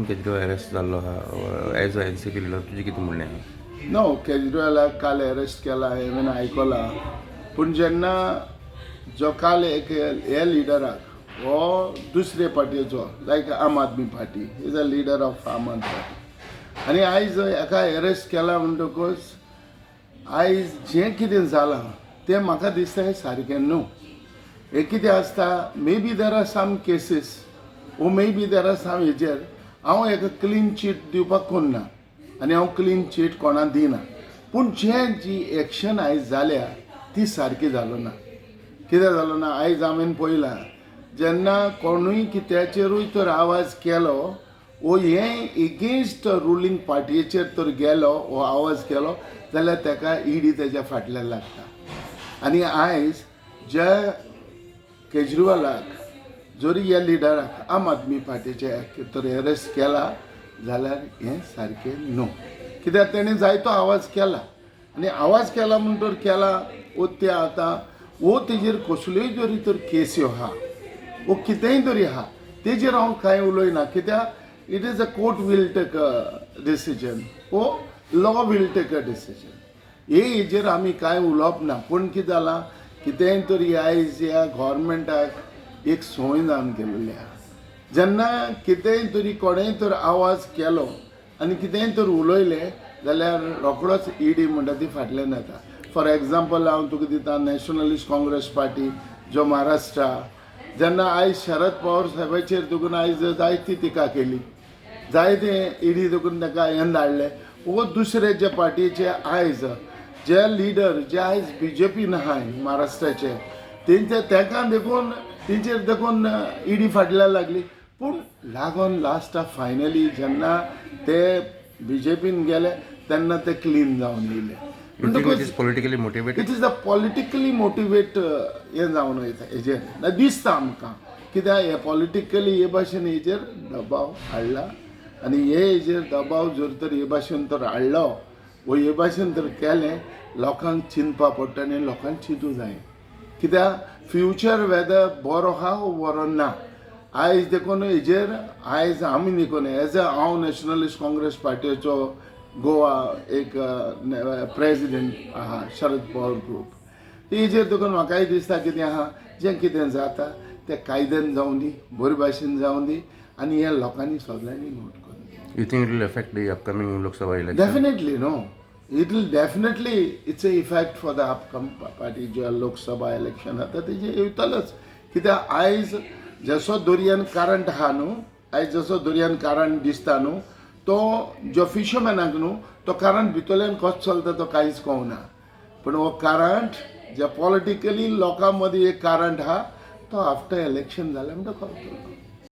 Arvind Kejriwal arrest जाल्लो आहा as a NCP leader, तुजें कितें म्हणणें आहा? नो, केजरीवालाक काल अरेस्ट केला हें हांवें आयकलां. पूण जेन्ना जो काल एक हे लिडराक, हो दुसरे पार्टीचो, लायक आम Aadmi party, is a leader of Aam Aadmi party, आनी आयज हेका अरेस्ट केला म्हणटकूच आयज जें कितें जालां तें म्हाका दिसता हें सारकें न्हू. हें कितें आसता, maybe there are some cases or maybe there are some हेजेर हांव हेका क्लीन चीट दिवपाक कोन्ना आनी हांव क्लीन चीट कोणाक दिना. पूण जे जी एक्शन आयज जाल्या ती सारकी जालो ना. कितें जालो ना, आयज हांवें पळयलां, जेन्ना कोणूय कित्याचेरूय तर आवाज केलो वो हें एगेन्स्ट रुलींग पार्टीचेर तर गेलो वो आवाज केलो जाल्यार ताका ईडी तेज्या फाटल्यान लागता. आनी आयज ज्या केजरीवालाक जरी ह्या लिडराक आम आदमी पार्टीचे तर अरेस्ट केला जाल्यार हें सारकें न्हू, कित्याक तेणें जायतो आवाज केला आनी आवाज केला म्हणटर केला वो ते आतां वो तेजेर कसल्योय जरी तर केसी आहा वो कितेंय तरी आहा, तेजेर हांव कांय उलयना, कित्याक it is a court will take a decision or law will take a decision. हे हेजेर आमी कांय उलोवप ना. पूण कितें जालां, कितेंय तरी आयज ह्या गोवोरमेंटाक एक संवय जावन गेल्ली आहा, जेन्ना कितेंय तरी कोणेंय तर आवाज केलो आनी कितेंय तर उलयलें जाल्यार रोखडोच ईडी म्हणटा ती फाटल्यान येता. फॉर एग्जाम्पल हांव तुका दिता, नॅशनलिस्ट काँग्रेस पार्टी जो महाराष्ट्रा, जेन्ना आयज शरद पवार साहेबाचेर देखून आयज जायती टिका केली, जायते ईडी देखून ताका हें धाडलें वो दुसरे जे पार्टीचे आयज जे लिडर जे आयज बीजेपीन आहाय महाराष्ट्राचे, तेंचे ताका देखून तेंचेर देखून ईडी फाटल्यान लागली. पूण लागोन लास्टाक फायनली जेन्ना ते बीजेपीन गेले तेन्ना ते क्लीन जावन येयले. You think it is politically motivated? It is a politically motivate हें जावन वयता हेजेर ना दिसता आमकां, कित्याक हे पॉलिटिकली हे भाशेन हेजेर दबाव हाडला. आनी हे हेजेर दबाव जर तर हे भाशेन तर हाडलो वो हे भाशेन तर केलें, लोकांक चिंतपा पडटा आनी लोकांक चिंतू जाय, कित्याक फ्युचर वेदर बरो आहा वो बरो ना. आयज देखून हेजेर आयज आमी देखून एज अ हांव नॅशनलिस्ट काँग्रेस पार्टीचो गोवा एक प्रेजिडेंट आहा, शरद पवार ग्रूप, तेजेर देखून म्हाकाय दिसता कितें आहा, जें कितें जाता तें कायद्यान जावं दी, बरे भाशेन जावं दी आनी हें लोकांनी सगळ्यांनी नोट करूं. You think it will affect the upcoming Lok Sabha election? Definitely no. It will definitely, it's a effect for the upcoming party J Lok Sabha election आतां तेजेर येतलोच, कित्याक आयज जसो दर्यान करंट आहा न्हू, आयज जसो दर्यान करंट दिसता न्हू, तो जो फिशरमॅनाक न्हू तो करंट भितरल्यान कसो चलता तो कांयच कळना. पूण हो करंट जे पॉलिटिकली लोकां मदीं एक करंट आहा, तो आफ्टर इलेक्शन जालें म्हणटा कळटलो.